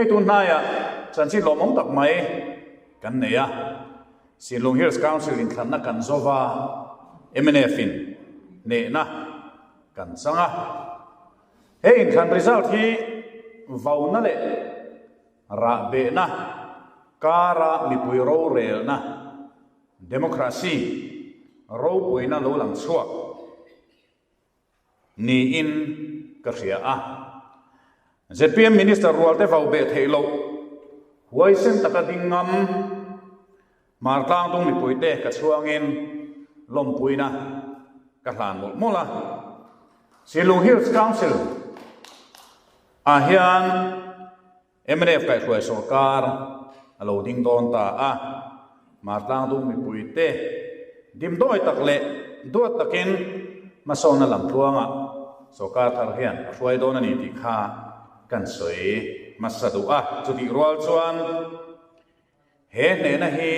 Hei tun hnaiah chanchin lawmawm tak mai kan nei a, Sinlung Hills Council inthlanna kan zova mnf in hnehna kan chang a. He inthlan result hi vauna leh rahbehna kara mipui rorelna, democracy, ropuina lo lang chhuak Niin ka hria a. Zpm Minister rualte vau beh theih loh, huaisen taka ding ngam, Hmartlang tung mipuite ka chhuangin lawmpuina ka hlan mawlh mawlh a. Silung Hills Council ah hian Mnf kaihhruai sorkar a lo ding dawn ta a, Martlang dung mipuite dimdawi tak leh duat takin hmasawnna lamtluangah sorkar thar hian a hruai dawn a ni tih kha kan sawi hmasa duh a. Chutih rual chuan he hnehna hi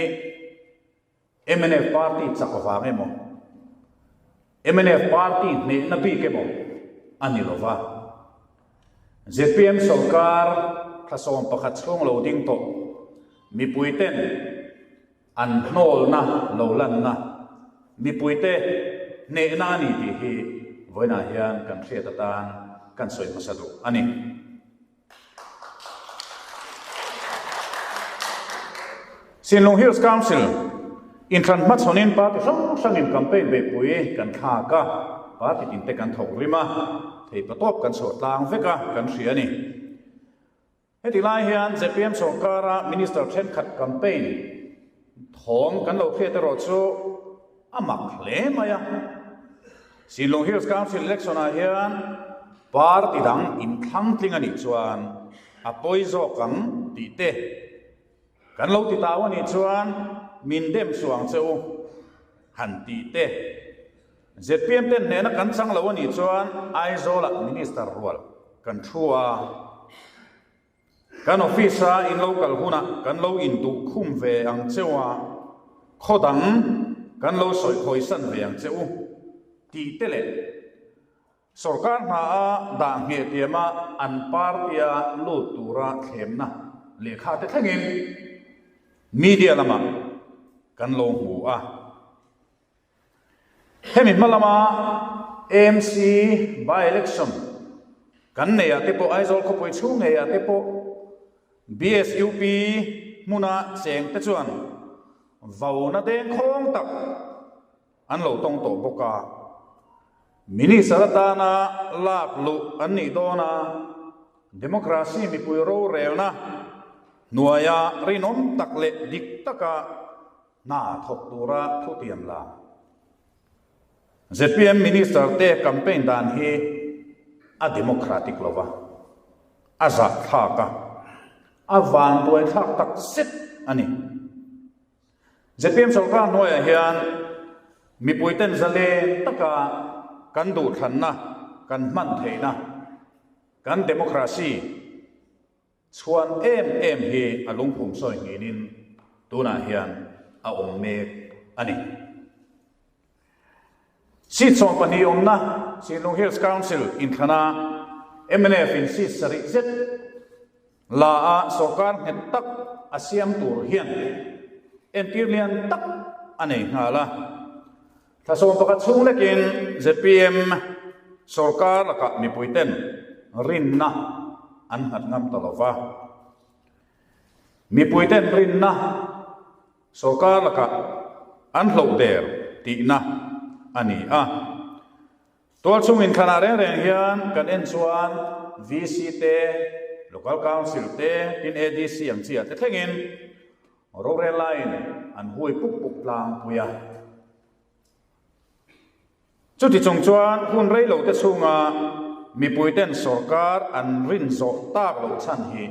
Mnf party chak vang emaw, mnf party hnehna bik emaw a ni lo va. Zpm sorkar thlasawm pakhat chhung lo ding tawh mipuiten an hnawlna lo lanna, mipuite hnehna a ni tih hi vawiinah hian kan hriat atan kan sawi hmasa duh a ni. Sinlung Hills Council inthlan hmachhawnin party hrang hrangin campaign beihpui kan thlak a, party tinte kan thawk rim a, theihpatawp kan chhuah tlang vek a kan hria a ni. Heti lai hian zpm sorkara minister thenkhat campaign thawm kan lo hriat erawh chu a mak hle mai a. Sinlung Hills Council election ah hian party dang inthlang tling a nih chuan a pawi zawk ang tih te kan lo ti tau a nih chuan min dem suang che u han tih te zpm ten hnehna kan chang lo a nih chuan Aizawl ah minister rual kan thu a. Kan office-a in lo kal hunah kan lo induh khum ve ang che u a, khaw dang kan lo sawi hawisan ve ang che u tih te leh sorkar hna-a dah ngheh tiama an party-a lut tura thlemna lehkha te thlengin media lamah kan lo hmu a. Hemi hma lama AMC by-election kan neihah te pawh Aizawl khawpui chhung ngeiah te pawh BSUP hmuna cheng te chuan vauna dengkhawng tak an lo tawng tawh bawk a. Minister atana lak luh an nih dawn a, democracy mipui rorelna hnuaia rinawm tak leh dik taka Hna thawk tura thutiam la. Zpm Minister te campaign dan hi a democratic lo va, a zahthlak a, a vanduaithlak tak zet a ni. Zpm sorkar hnuaiah hian mipuiten zalen taka kan duhthlanna kan hman theihna, kan democracy, Chhuan em em hi a lungphum sawi nginin tunah hian a awm mek a ni. Seat 12 awmna Sinlung Hills Council inthlana mnf in seat sarih zet la a sorkar nghet tak a siam tur hian entir lian tak a nei nghal a. Thla 11 chhung lekin zpm sorkar lakah mipuiten rinna an nghat ngam ta lo va. Mipuiten rinna sorkar lakah an hloh der tihna a ni a. Tualchhung inthlanah reng reng hian kan en chuan VC te, Local Council te, tin ADC ang chiah te thlengin Rorel laiin an hui puk puk tlangpui a. Chuti chung chuan hun rei lo te chhunga mipuiten sorkar an rin zawh tak loh chhan hi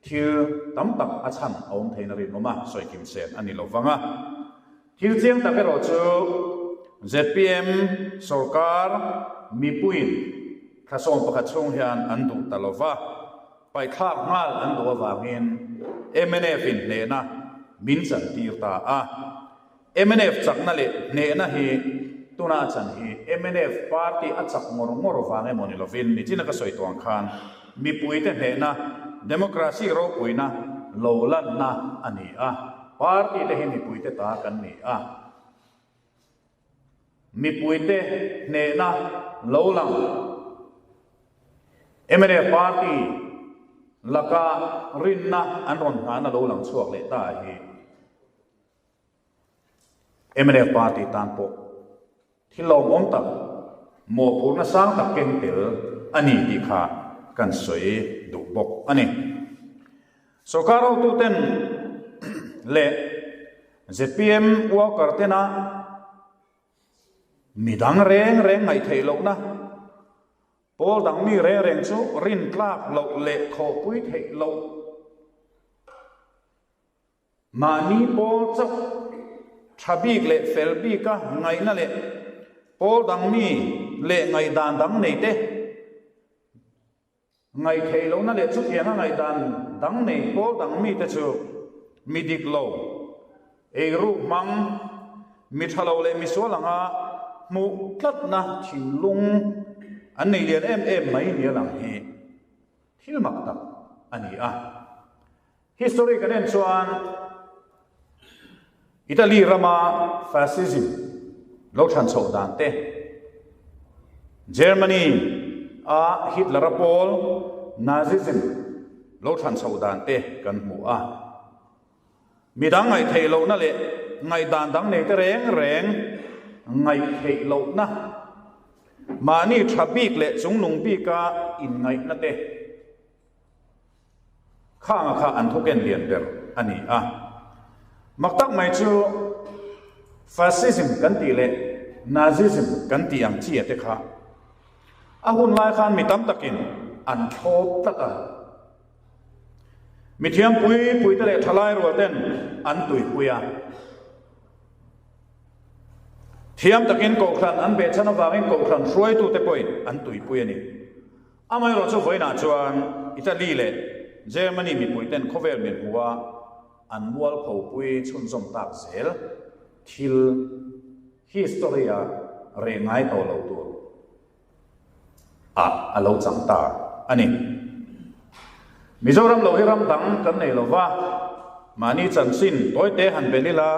thil tam tak a chhan a awm theihna rinawm a sawi kim sen a ni lo vang a. Thil chiang tak erawh chu zpm sorkar mipuiin thla 11 chhung hian an duh ta lo va. Paithlak nghal an duh avangin mnf in hnehna min chantir ta a. Mnf chakna leh hnehna hi tuna a chan hi mnf party a chak ngawr ngawr vang emaw ni lovin nichina ka sawi tuang khan mipuite hnehna Democracy ropuina lo lanna a ni a, party te hi mipuite ta kan ni a. Mipuite hnehna lo lang mnf party laka rinna an rawn nghahna lo lang chhuak leh ta hi mnf party tan pawh thil lawmawm tak, mawhphurhna sang tak keng tel a ni tih kha kan sawi duh bawk a ni. Sorkar hotuten leh zpm worker tena midang reng reng ngaih theih lohna, pawl dang mi reng reng chu rintlak loh leh thawhpui theih loh, mahni pawl chauh tha bik leh fel bika ngaihna leh pawl dang mi leh ngaihdan dang nei te, Ngaihtheih lohna leh chutianga ngaihdan dang nei pawl dang mite chu mi dik lo, eiruk hmang, mi tha lo leh misual anga hmuh tlatna thinlung an nei lian em em mai nia lang hi thil mak tak a ni a. History kan en chuan Italy rama Fascism lo thlan chhoh dan te, Germany a Hitler-a pawl Nazism lo thlan chhoh dan te kan hmu a. Midang ngaihtheih lohna leh ngaihdan dang nei te reng reng ngaihtheih lohna, mahni tha bik leh chungnung bika inngaihna te, Khanga kha an thuken lian ber a ni a. Mak tak mai chu Fascism kan tih leh Nazism kan tih ang chi a te kha a hun lai khan mi tam takin an thlawp tlat a. Mi thiam pui pui te leh thalai rual ten an tuipui a. Thiam takin kohhran an behchhan avangin kohhran hruaitute pawhin an tuipui a ni. Amaherawh chu vawiinah chuan Italy leh Germany mipuiten khawvel min hmu a, an mualphopui chhunzawm tak zel thil history-a reh ngai tawh lo tur ah a lo chang ta a ni. Mizoram lo hi ram dang kan nei lo va, mahni chanchin tawite han bel ila,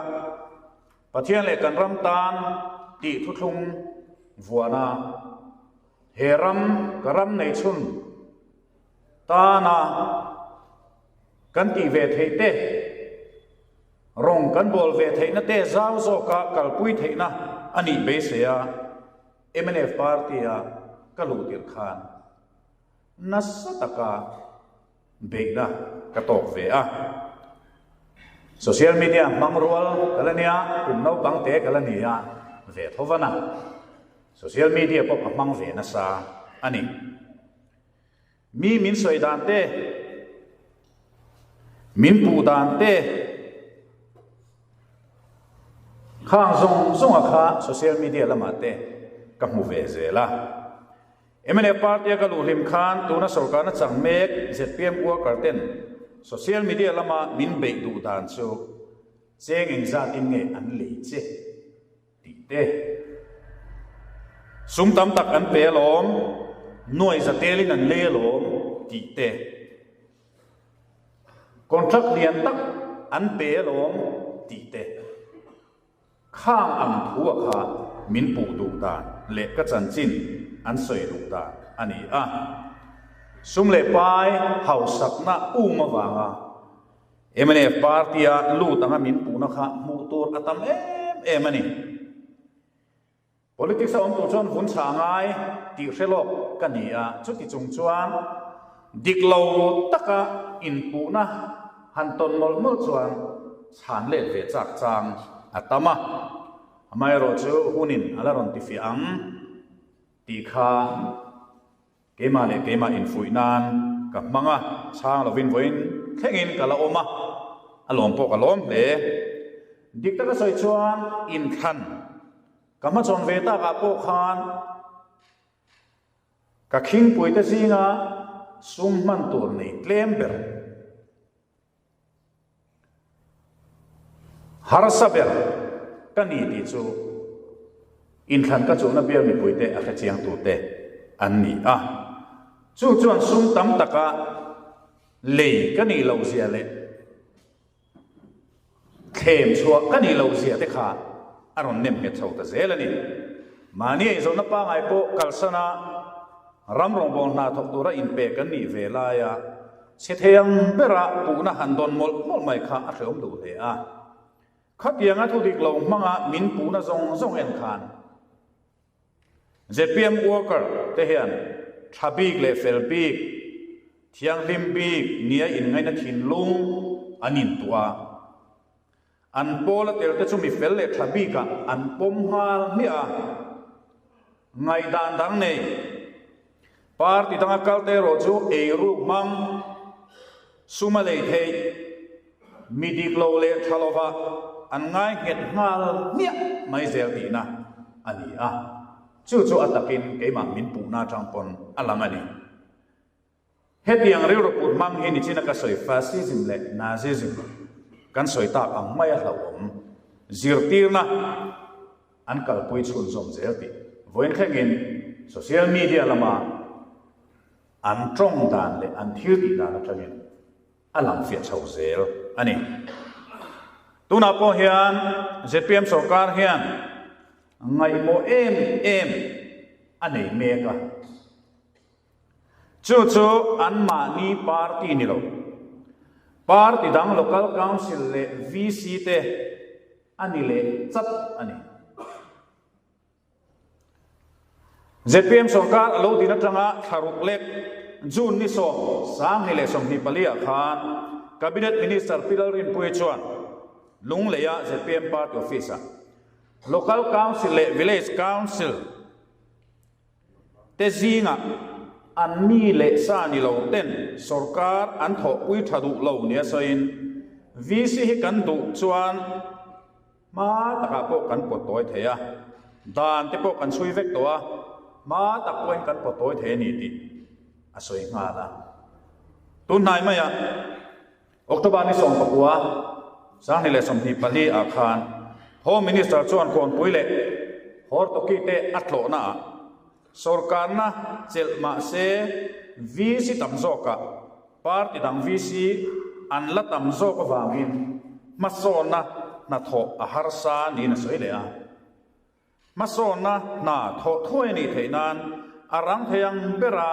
Pathian leh kan ram tan tih thuthlung vuana, He ram, ka ram nei chhun tana kan tih ve theih te, rawng kan bawl ve theihna te zau zawka kalpui theihna a nih beisei a, mnf party-a ka luh tirh khan nasa taka beihna ka tawk ve a. Social media hmang rual ka la nia, kum naupang te ka la ni a, ve tho van a. Social media pawh ka hmang ve nasa a ni. Mi min sawi dan te, min puh dan te, khang zawng zawnga kha social media lamah te ka hmu ve zel a. Mnf party a ka luh hlim khan tuna sorkarna chang mek zpm worker ten social media lama min beih duh dan chu cheng engzat in nge an lei che tih te sum tam tak an pe alawm, nuai za tel in an lei alawm tih te contract lian tak an pe alawm tih te. Khang ang thu a kha min puh duh dan leh ka chanchin an sawi duh dan a ni a. Sum leh pai hausakna um avanga mnf party-a lut anga min puhna kha hmuh tur a tam em em a ni. Politics a awm tur chuan vun chhah ngai tih hre lawk ka ni a, chuti chung chuan dik lo taka inpuhna han tawn mawlh mawlh chuan chhan let ve chak chang a tam a, amaherawhchu hunin a la rawn tifiah ang tih kha Keimah leh keimah infuih nan ka hmang a, chhang lovin vawiin thlengin ka la awm a, a lawm pawh ka lawm hle. Dik taka sawi chuan inthlan ka hmachhawn ve takah pawh khan ka khingpuite zinga sum hman tur nei tlem ber. Harsa ber ka ni tih chu inthlan ka chuhna bial mipuite a hrechiang tute an ni a. Chu chuan sum tam taka Lei ka nih loh zia leh thlem chhuah ka nih loh zia te kha a rawn nem nghet chho ta zel a ni. Mahni eizawnna pangngai pawh kalsan a ram rawngbâwl hna thawk tura inpe kan nih ve laia chhe thei ang bera puhna han dawn mawlh mawlh mai kha a hrehawm duh hle a. Khatianga thu dik lo hmanga min puhna zawng zawng en khan Zpm worker te hian tha bik leh fel bik, thianghlim bik nia inngaihna thinlung an intuah a. An pawl a tel te chu mi fel leh tha bikah an pawm nghal hmiah a. Ngaihdan dang nei, party danga kal te erawh chu eiruk hmang, sum a lei theih, mi dik lo leh tha lova an ngai nghet nghal hmiah mai zel tihna a ni a. Chu chu a takin keimah min puhna atang pawn a lang a ni. Hetiang rilru put hmang hi nichina ka sawi Fascism leh Nazism kan sawi tak ang maia hlauhawm zirtirna an kalpui chhunzawm zel tih vawiin thlengin social media lama an tawng dan leh an thil tih dan atangin a lang fiah chho zel a ni. Tunah pawh hian zpm sorkar hian ngaihmawh em em a nei mek a. Chu chu anmahni party ni lo, party dang Local Council leh VC te a ni leh chat a ni. Zpm sorkar a lo din atanga thla ruk lek June ni sawm 2024 ah khan Cabinet Minister Pi Lalrinpuii chuan Lungleia zpm party office ah Local Council leh Village Council te zingah an mi leh sa ni lo ten sorkar an thawhpui tha duh lo nia sawiin VC hi kan duh chuan hma takah pawh kan pawt tawi thei a, dan te pawh kan chhui vek tawh a, hma tak pawhin kan pawt tawi thei a ni tih a sawi nghal a. Tun hnai maiah October ni 19, 2024 ah khan Home Minister chuan Kawnpui leh Hortoki te a tlawhna ah sorkarna chelh mah se VC tam zawkah party dang VC an la tam zawk avangin hmasawnna hnathawh a harsa niin a sawi leh a. Hmasawnna hna thawh thuai a nih theih nan a rang thei ang bera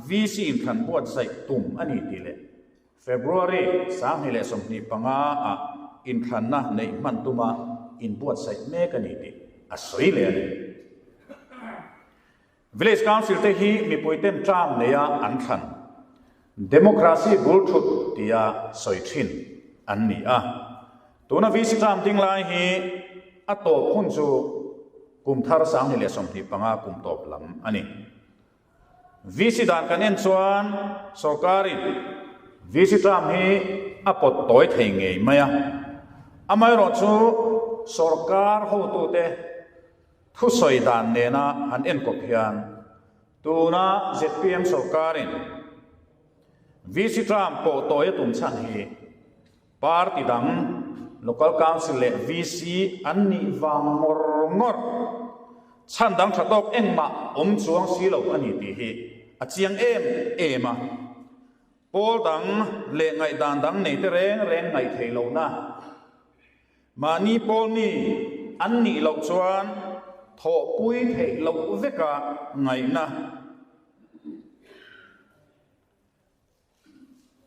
VC inthlan buatsaih tum a ni tih leh February 2025 ah inthlanna neih hman tuma inbuatsaih mek a ni tih a sawi leh a ni. Village Council te hi mipuiten term neia an thlan Democracy bul thut tia sawi thin an ni a. Tuna VC term ding lai hi a tawp hun chu kum thar 2025 kum tawp lam a ni. VC dan kan en chuan sorkarin VC term hi a pawt tawi thei ngei mai a. Amaherawhchu sorkar hotute Thusawi dan nena han enkawp hian tuna zpm sorkarin VC term pawh tawi a tum chhan hi party dang Local Council leh VC an nih vang ngawr ngawr chhan dang tha tawk engmah awm chuang si lo a ni tih hi a chiang em em a. Pawl dang leh ngaihdan dang nei te reng reng ngaih theih lohna Mahni pawl mi an nih loh chuan thawhpui theih loh veka ngaihna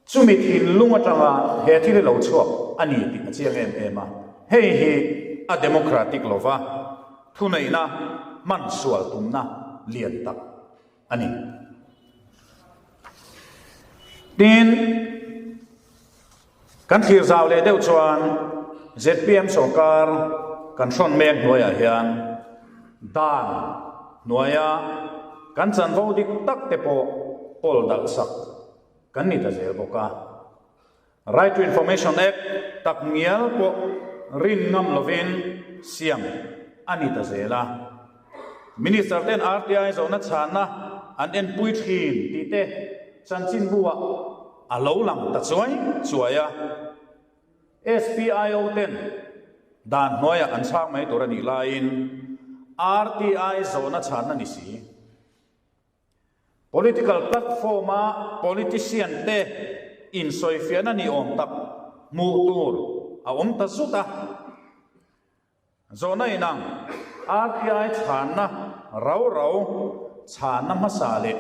chumi thinlung atanga he thil hi lo chhuak a ni tih a chiang em em a. Hei hi a democratic lova thuneihna hman sual tumna lian tak a ni. Tin, kan thlir zau leh deuh chuan zpm sorkar kan hrawn mek hnuaiah hian dan hnuaia kan chanvo dik tak te pawh pawl dalh sak kan ni ta zel bawk a. Right to Information Act tak ngial pawh rin ngam lovin siam a ni ta zel a. Minister ten RTI zawhna chhanna an enpui thin tih te chanchinbu ah a lo lang ta chuai chuai a. SPIO ten dan hnuaiah an chhang mai tur a nih laiin RTI zawhna chhanna ni si. Political platform-a politician te. insawifiahna ni awm tak hmuh tur a awm ta zut a. Zawhna inang RTI chhanna rau rau chhanna hmasa leh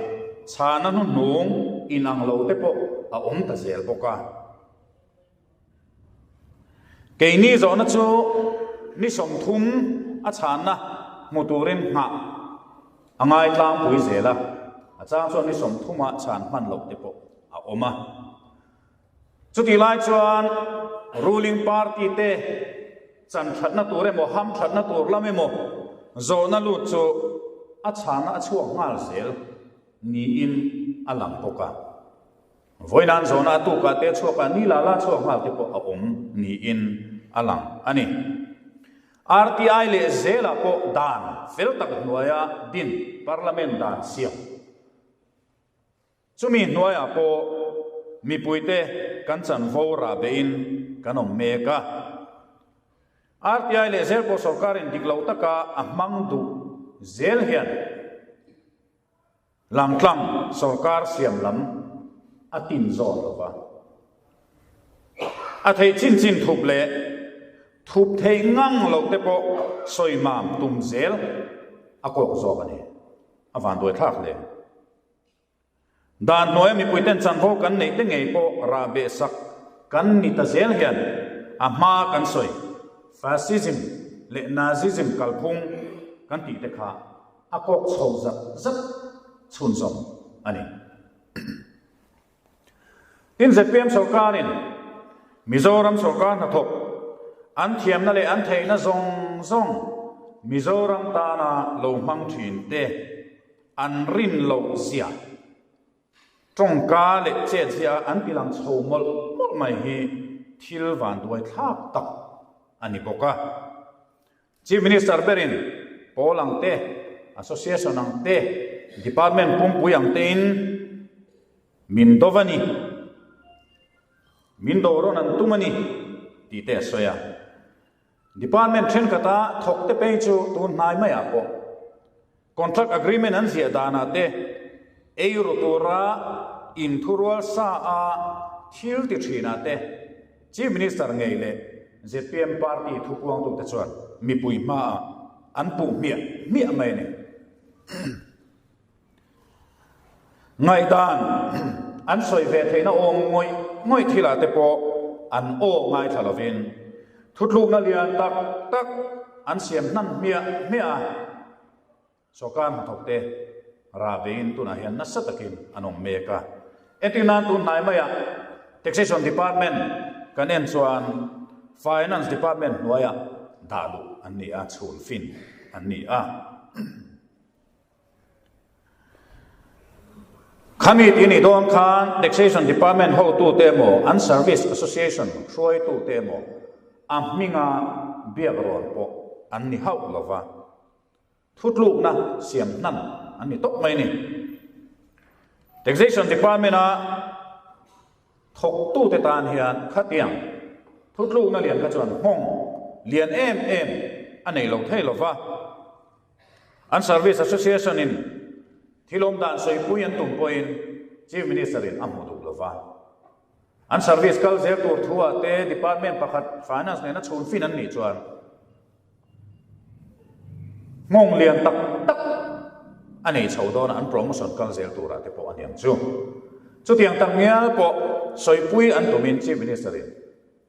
chhanna hnuhnung inang lo te pawh a awm ta zel bawk a. Keini zawhna chu ni 30 a chhanna hmu turin nghah a ngai tlangpui zel a, a chang chuan ni 30 ah chhan hman loh te pawh a awm a. Chutih lai chuan ruling party te chan thatna tur emaw, ham thatna tur lam emaw zawhna lut chu a chhanna a chhuak nghal zel niin a lang bawk a. Vawinan zawhna a tukah te chhuak a, ni la la chhuak nghal te pawh a awm niin a lang a ni. RTI leh zelah pawh dan fel tak hnuaia din Parliament dan siam. Chumi hnuaiah pawh mipuite kan chanvo rah beihin kan awm mek a. RTI leh zel pawh sorkarin dik lo taka a hmang duh zel hian langtlang sorkar siam lam a tin zawn lo va. A theih chin chin thup leh thup theih ngang loh te pawh sawi mam tum zel a kawk zawk a ni. A vanduai thlak hle. Dan hnuaia mipuiten chanvo kan neih te ngei pawh rah beh sak kan ni ta zel hian a hma kan sawi Fascism leh Nazism kalphung kan tih te kha a kawk chho zat zat chhunzawm a ni. Tin zpm sorkarin Mizoram sorkar hnathawk an thiamna leh an theihna zawng zawng Mizoram tana lo hmang thin te an rin loh zia, tawngka leh chet zia an ti lang chho mawlh mawlh mai hi thil vanduai thlak tak a ni bawk a. Chief Minister berin pawl ang te, Association ang te, Department pumpui ang tein min do va ni, min do rawn an tum a ni tih te a sawi a. Department thenkhat-a thawk te phei chu tun hnai maiah pawh contract agreement an ziah danah te ei ru tura inthurual sa a thil ti thinah te Chief Minister ngei leh zpm party thupuangtute chuan mipui hmaah an puh hmiah hmiah mai a ni. Ngaihdan an sawi ve theihna awm ngawih ngawih thilah te pawh an aw ngaithla lovin thutlukna lian tak tak an siam hnan hmiah hmiah a, sorkar hnathawkte rah beiin tunah hian nasa takin an awm mek a. Entir nan tun hnai maiah Taxation Department kan en chuan Finance Department hnuaiah dah luh an ni a, chhun fin an ni a. Khami tih nih dawn khan Taxation Department hotute emaw, an Service Association hruaitute emaw a hminga biak rawn pawh an ni hauh lo va, thutlukna siam hnan an ni tawp mai a ni. Taxation Department-a thawktute tan hian khatiang thutlukna lian kha chuan nghawng lian em em a nei lo thei lo va. An Service Association in thil awm dan sawipui an tum pawhin Chief Minister in a hmu duh lo va. An service kal zel tur thu ah te department pakhat finance nena chhun fin an nih chuan nghawng lian tak tak a nei chho dawn a, an promotion kal zel tur ah te pawh a niang chu. Chutiang tak ngial pawh sawipui an tumin Chief Minister in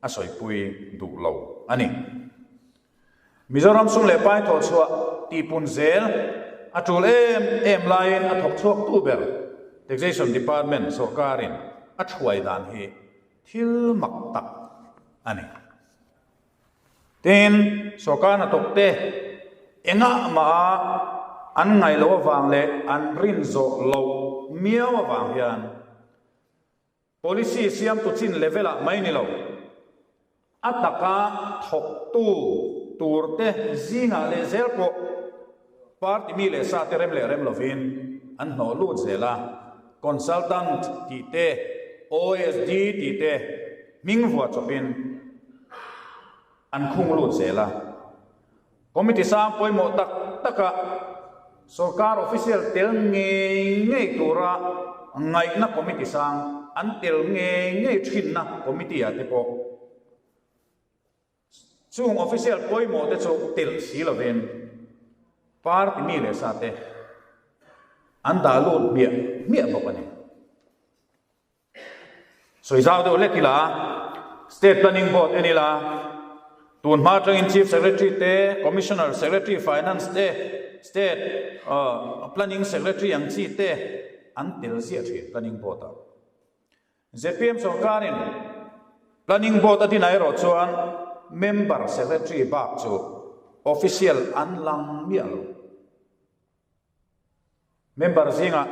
a sawipui duh lo a ni. Mizoram sum leh pai thawh chhuah tihpun zel a tul em em laiin a thawk chhuak tu ber Taxation Department sorkarin a thuai dan hi thil mak tak a ni. Tin, sorkar hnathawk te engah mah an ngaih loh avang leh an rin zawh loh miau avang hian Policy siamtu chin level-ah mai ni lo, a taka thawktu turte zingah leh zel pawh party mi leh sate rem leh rem lovin an hnawh lut zel a, consultant tih te, OSD tih te hming vuah chawpin an khung lut zel a. Committee sang pawimawh tak taka sorkar official tel ngei ngei tura ngaihna committee sang an tel ngei ngei thinna committee ah te pawh chung official pawimawh te chu telh si lovin party mi leh sa te an dah lut hmiah hmiah bawk a ni. Sawi zau deuh hlek ila, State Planning Board en ila, tun hma atangin Chief Secretary te, Commissioner, Secretary Finance te, State Planning Secretary ang chi te an tel ziah thin Planning Board ah. Zpm sorkarin Planning Board a dinah erawh chuan Member Secretary bak chu Official an lang miah lo. Member zingah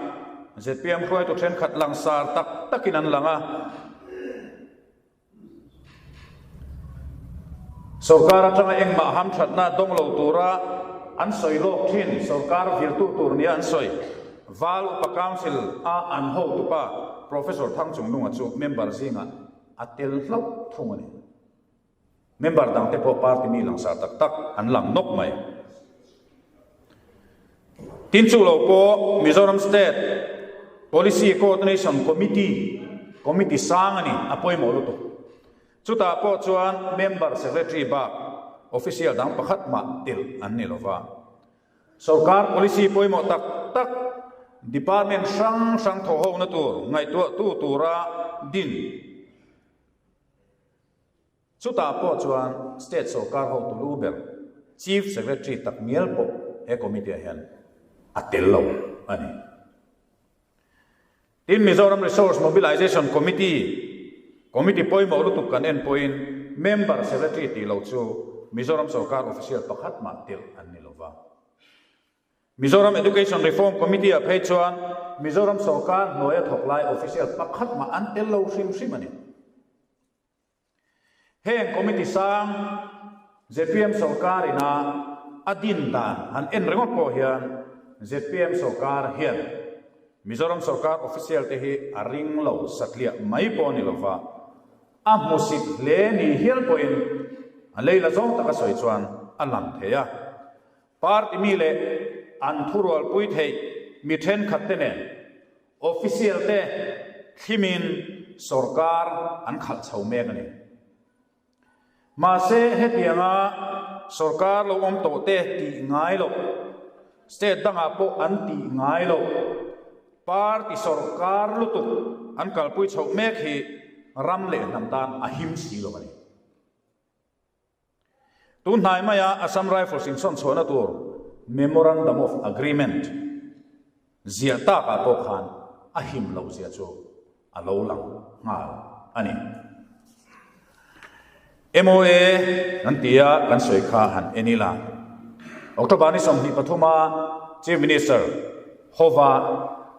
zpm hruaitu thenkhat langsar tak takin an lang a. Sorkar atanga engmah hamthatna dawng lo tura an sawi lawk thin sorkar viltu tur nia an sawi Val Upa Council a an hotupa Professor Thangchungnunga chu member zingah a tel hlauh thung a ni. Member dangte pawh party mi langsar tak tak an lang nawk mai. Tin chu lo pawh Mizoram State Policy Coordination Committee, committee sang a ni, a pawimawh lutuk. Chutah pawh chuan member secretary bak official dang pakhat mah telh an ni lova. Sorkar policy pawimawh tak tak department hrang hrang thawhhona tur ngaihtuahtu tura din Chutah pawh chuan State sorkar hotu lu ber Chief Secretary tak ngial pawh he committee ah hian a tel lo a ni. Tin, Mizoram Resource Mobilization Committee, committee pawimawh lutuk kan en pawhin member secretary tih loh chu Mizoram sorkar official pakhat mah tel an ni lova. Mizoram Education Reform Committee ah phei chuan Mizoram sorkar hnuaia thawk lai official pakhat mah an tel lo hrim hrim a ni. Heng committee sang zpm sorkar ina a din dan han en ringawt pawh hian zpm sorkar hian Mizoram sorkar official te hi a ring lo satliah mai pawh a ni lova, a hmusit hle ni hial pawhin a leila zawng taka sawi chuan a lang thei a. Party mi leh an thurualpui theih mi thenkhat te nen official te thlimin sorkar an khalh chho mek a ni. Mahse hetianga sorkar lo awm tawh te tih ngai loh, state dangah pawh an tih ngai loh, party sorkar lutuk an kalpui chhoh mek hi ram leh hnam tan a him si lo a ni. Tun hnai maia Assam Rifles insawn chhuahna tur Memorandum of Agreement ziah takah pawh khan a him loh zia chu a lo lang nghal a ni. MOA kan tia kan sawi kha han en ila. October ni 23 a Chief Minister hova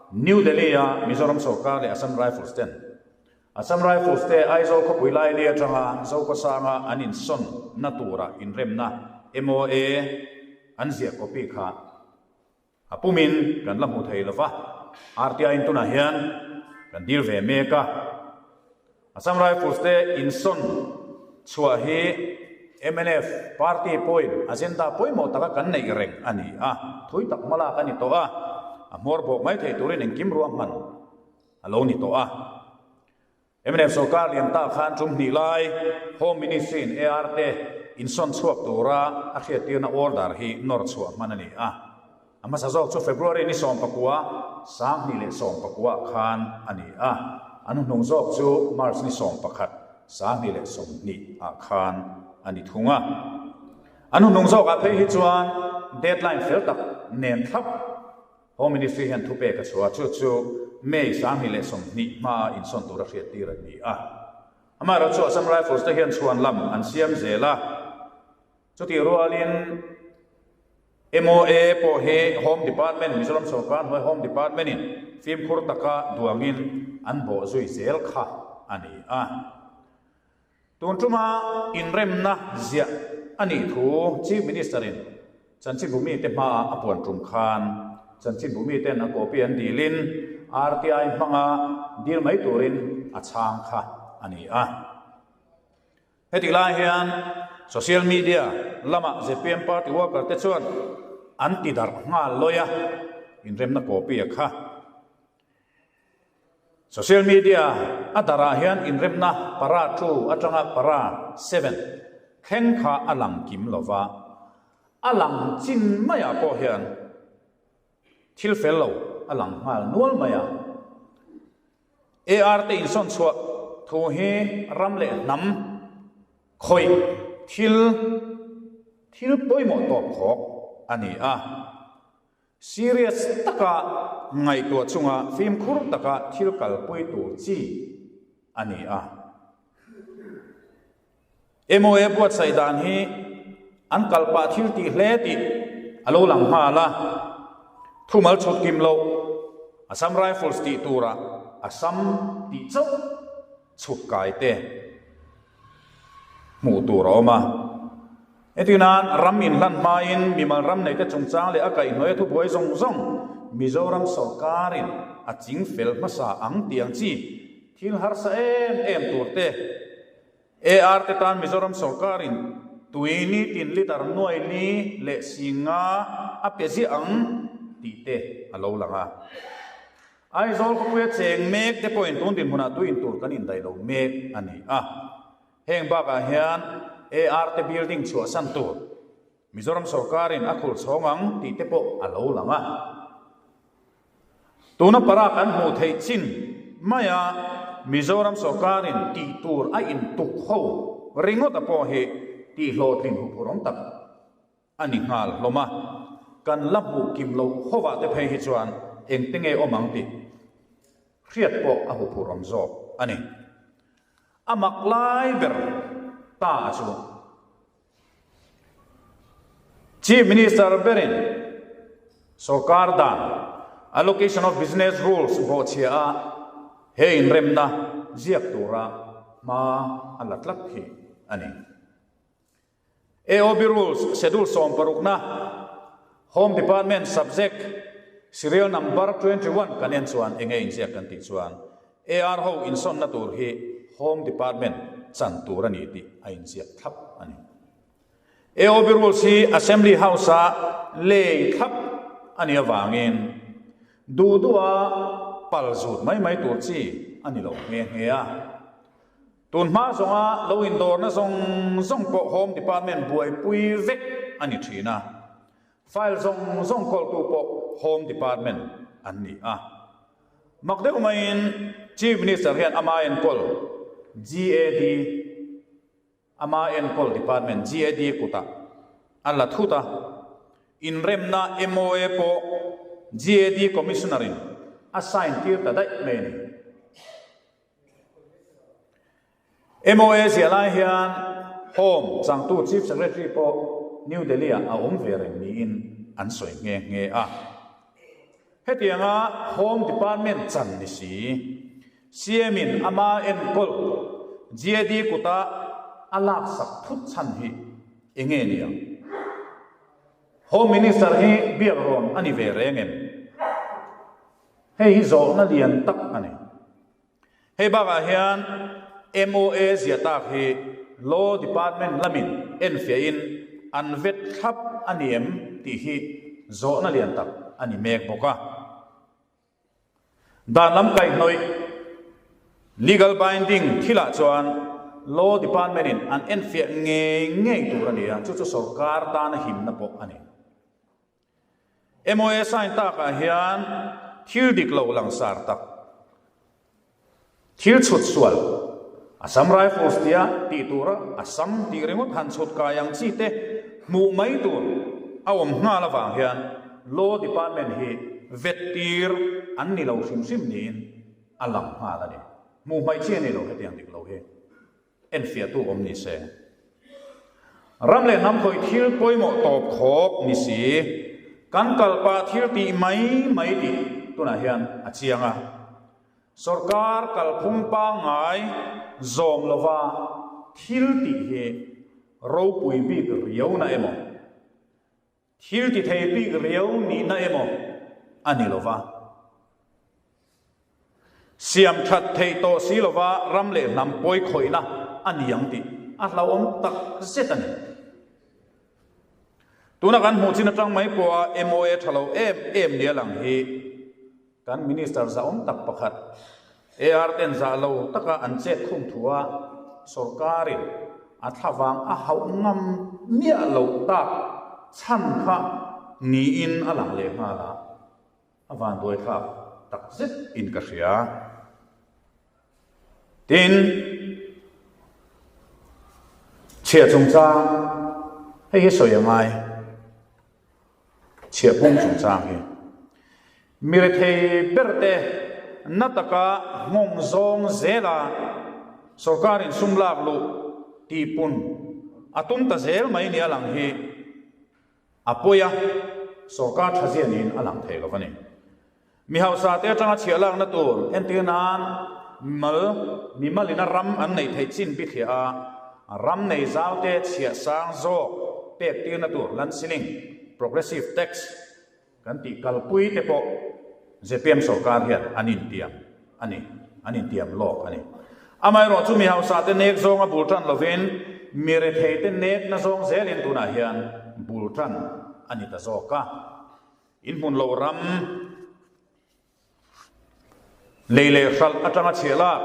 New Delhi-a Mizoram sorkar leh Assam Rifles ten Assam Rifles te Aizawl khawpui laili atanga Zokhawsanga an insawn na tura inremna MOA an ziah copy kha a pumin kan la hmu thei lova, RTI in tunah hian kan dil ve mek a. Assam Rifles te insawn chhuah hi mnf party pawhin agenda pawimawh taka kan neih reng a ni a, thui tak hma lak a ni tawh a, a hmawr bawk mai thei turin engkim ruahman a lo ni tawh a. Mnf sorkar lian ta khan tum hnih lai Home Ministry in AR te insawn chhuak tura a hriattirna order hi nawr chhuah hman a ni a. A hmasa zawk chu February ni 19, 2019 ah khan a ni a, a hnuhnung zawk chu March ni 11, 2020 ah khan a ni thung a. A hnuhnung zawkah phei hi chuan deadline fel tak nen thlap Home Ministry hian thupek a chhuah a, chu chu May 2020 hmaa insawn tura hriattir an ni a. Amaherawhchu Assam Rifles te hian chhuan lam an siam zel a, chutih rualin MOA pawh hi Home Department, Mizoram sorkar hnuai Home Department in fimkhur taka duangin an bawh zui zel kha a ni a. Tun tuma inremna ziah a nih thu Chief Minister-in chanchinbu mite hmaah a puan tum khan chanchinbu miten a copy an dilin RTI hmanga dil mai turin a chhang kha a ni a. Hetih lai hian social media lama zpm party worker te chuan an ti darh nghal lawi a, inremna copy a kha. Social media a darah hian inremna para two atanga para seven thleng kha a lang kim lo va, a lang chin maiah pawh hian thil fel lo a lang nghal nual mai a. AR te insawn chhuah thu hi ram leh hnam khawih thil thil pawimawh tawp khawk a ni a. Serious taka ngaihtuah chunga fimkhur taka thil kalpui tur chi a ni a. MOA buatsaih dan hi an kalpah thil tih hle tih a lo lang nghal a, thumal chhut kim loh Assam Rifles tih turah Assam tih chauh chhut kai te hmuh tur a awm a. Heti nan ram inhlan hmain mimal ram neite chungchang leh a kaihhnuaia thubuai zawng zawng Mizoram sawrkarin a ching fel hmasa ang tih ang chi thil harsa em em tur te AR te tan Mizoram sawrkarin tui nitin litre nuai li leh singa a pe ziah ang tih te a lo lang a. Aizawl khawpuia cheng mek te pawhin tun dinhmunah tui in tur kan indaih lo mek a ni a. Heng bakah hian AR te building chhuahsan tur Mizoram sawrkarin a khur chhawng ang tih te pawh a lo lang a. Tuna para kan hmuh theih chin maia Mizoram sawrkarin tih tur a intuk ho ringawta pawh hi tihhlawhtlin huphurhawm tak A ni nghal hlawm a, kan la hmuh kim loh hovah te phei hi chuan engte nge awm ang tih hriat pawh a huphurh awm zawk a ni. A mak lai ber ta a chu Chief Minister berin sorkar dan Allocation of Business Rules bawhchhia a he inremna ziak tura hma a la tlat hi a ni. AOB Rules Schedule sawmparukna Home Department Subject Serial Number 21 kan en chuan enge inziak kan tih chuan AR ho insawnna tur hi Home Department chan tur a ni tih a inziak thlap a ni. AOB Rules hi Assembly House-a lei thlap a nih avangin duh duha pal zut mai mai tur chi a ni lo nghe nghe a. Tun hma zawnga lo indawrna zawng zawng pawh Home Department buaipui vek a ni thin a, file zawng zawng kawltu pawh Home Department an ni a. Mak deuh maiin Chief Minister hian ama enkawl GAD, ama enkawl Department GAD kutah a la thut a, inremna MOA pawh GAD Commissioner-in a sign tir ta daih mai a ni. MOA ziah lai hian Home changtu Chief Secretary pawh New Delhi-ah a awm ve reng niin an sawi nghe nghe a. Hetianga Home Department chan ni si, CM-in ama enkawl GAD kuta a laksak thut chhan hi enge ni ang? Home Minister hi biak rawn a ni ve reng em? Hei hi zawhna lian tak a ni. Hei bakah hian MOA ziah tak hi Law Department lamin enfiahin an vet thlap a ni em tih hi zawhna lian tak a ni mek bawk a. Dan lam kaihhnawih, legal binding, thilah chuan Law Department-in an enfiah ngei ngei tur a ni a, chu chu sorkar tana himna pawh a ni. MOA sign takah hian thil dik lo langsar tak, thil chhut sual, Assam Rifles tia tih tura Assam tih ringawt han chhut kai ang chi te hmuh mai tur a awm nghal avang hian Law Department hi vet tir an ni lo hrim hrim niin a lang nghal a ni. Hmuh hmaih chi a ni lo hetiang dik lo hi. Enfiahtu awm ni se. Ram leh hnam khawih thil pawimawh tawp khawp ni si, kan kal pah thil tih mai mai tih tunah hian a chiang a. Sorkar kalphung pangngai zawm lova thil tih hi ropui bik riauna emaw, Thil ti thei bik riau nihna emaw a ni lo va. Siam that theih tawh si lova ram leh hnam pawi khawihna a ni ang tih a hlauhawm tak zet a ni. Tuna kan hmuh chin atang mai pawha MOA tha lo em em nia lang hi kan Minister zahawm tak pakhat. AR ten zah lo taka an chet khum thua sorkarin a thlavang a hauh ngam miah loh tak chhan kha niin a lang leh nghal a, a vanduai thlak tak zet in ka hria. Tin, chhiah chungchang hei hi sawi a ngai. Chhiahpung chungchang hi mi rethei berte na taka nghawng zawng zela sorkarin sum lak luh tihpun a tum ta zel mai nia lang hi a pawi a, sorkar tha zia niin a lang thei lo a ni. Mi hausa te atanga chhiah lakna tur entir nan mimal mimalina ram an neih theih chin bithliah a, ram nei zau te chhiah sang zawk pek tirna tur land ceiling, progressive tax, kan tih kalpui te pawh zpm sorkar hian an intiam a ni, an intiam lawk a ni. Amaherawh chu mi hausa te nek zawnga bul tan lovin mi rethei te nekna zawng zelin tunah hian bul tan a ni ta zawk a. In hmun lo ram lei leh hralh atanga chhiah lak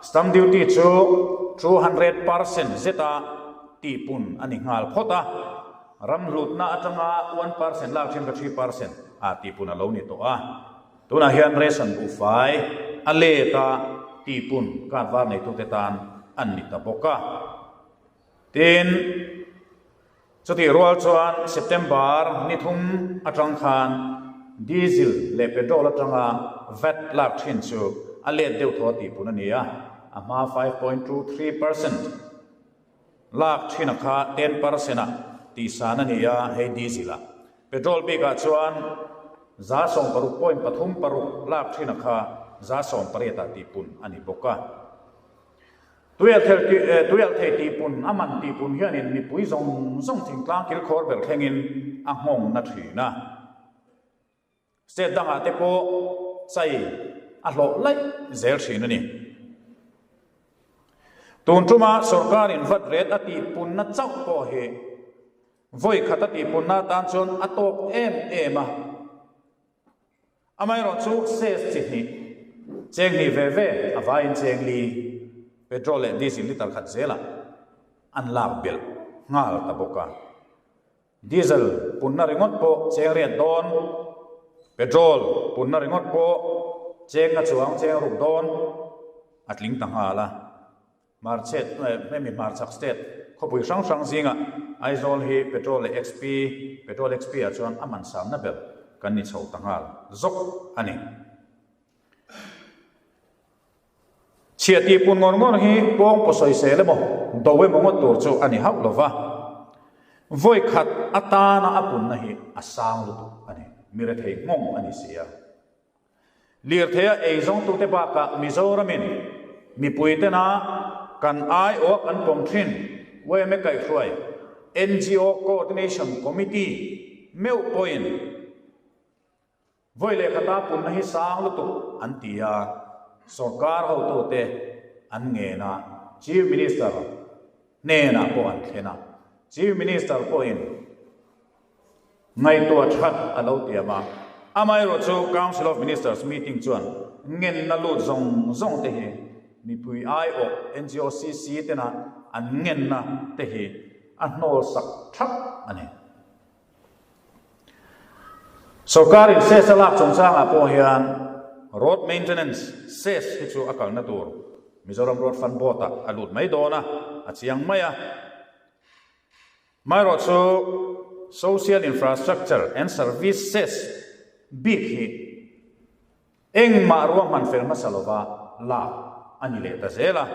stamp duty chu 200% zeta tihpun a ni nghal phawt a, ram hlutna atanga 1% lak thin kha 3% ah tihpun a lo ni tawh a. Tunah hian ration buhfai a let a tihpun card var neitute tan an ni ta bawk a. Tin. Chutih rual chuan September ni thum atang khan Diesel leh Petrol atanga vat lak thin chu a let deuh thaw tih pun a ni a, a hma 5.23% lak thin a kha 10% ah tihsan a ni a, hei Diesel ah. Petrol bikah chuan 16.36 lak thin a kha 18% ah tihpun a ni bawk a. Tuialthei tihpun, a man tihpun hianin mipui zawng zawng thingtlang kilkhawr ber thlengin a nghawng na thin a. State dangah te pawh chai a hlawh laih zel thin a ni. Tun tuma sorkarin vat ret a tihpunna chauh pawh hi vawi khat a tihpunna atan chuan a tawk em em a. Amaherawh chu cess chi hnih, cheng hnih ve ve a vaiin cheng li, petrol leh diesel litre khat zelah an lak belh nghal ta bawk a. Diesel punna ringawt pawh cheng riat dawn, petrol punna ringawt pawh cheng a chuang cheng ruk dawn a tling ta nghal a. Hmarchhet, hemi hmarchhak state khawpui hrang hrang zingah Aizawl hi petrol leh XP, petrol XP ah chuan a man samna ber kan ni chho ta nghal zawk a ni. Chhiah tih pun ngawr ngawr hi pawng paw sawisel emaw do emaw ngawt tur chu a ni hauh lova, vawi khat atana a punna hi a sang lutuk a ni, mi rethei nghawng a ni si a. Lirtheia eizawngtute bakah Mizoramin mipui tena kan aiawha kan pawm thin yma kaihhruai ngo Coordination Committee meuh pawhin vawi lehkhata punna hi sang lutuk an ti a, sorkar hotute an ngen a, Chief Minister hnenah pawh an thlen a, Chief Minister pawhin Ngaihtuah that a lo tiam a, amaherawh chu Council of Ministers meeting chuan ngenna lut zawng zawng te hi mipui aiawh NGOCC tena an ngenna te hi a hnawl sak thap a ni. Sorkarin cess a lak chungchangah pawh hian Road Maintenance cess hi chu a kalna tur Mizoram Road Fund Board-ah a lut mai dawn a, a chiang mai a. Maherawh chu Social Infrastructure and Services bik hi engmah ruahman fel hmasa lova lak a ni leh ta zel a.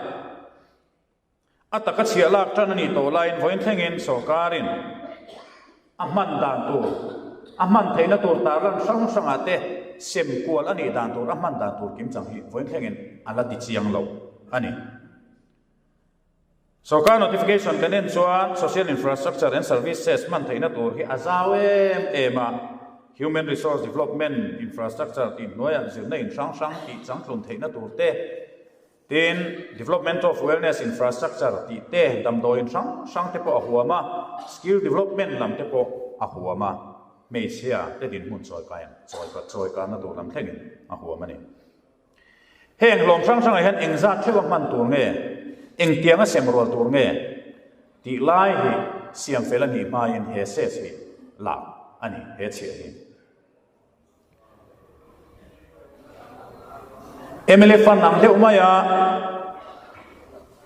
A taka chhiah lak tan a nih tawh laiin vawiin thlengin sorkarin a hman dan tur, a hman theihna tur tarlan hrang hrangah te sem kual a nih dan tur, a hman dan tur kimchang hi vawiin thlengin a la ti chiang lo a ni. Sorkar notification kan en chuan Social Infrastructure and Services hman theihna tur hi a zau em em a, Human Resource Development Infrastructure tih hnuaiah zirna in hrang hrang tih changtlun theihna tur te, tin Development of Wellness Infrastructure tih te, damdawiin hrang hrang te pawh a huam a, Skill Development lam te pawh a huam a, hmeichhia te dinhmun chawikai chawikanna tur lam thlengin a huam a ni. Heng hlawm hrang hrangah hian engzat theuha hman tur nge, engtianga sem rual tur nge tih lai hi siam fel a nih hmain he cess hi lak a ni, he chhiah hi. Mla fund ang deuh maia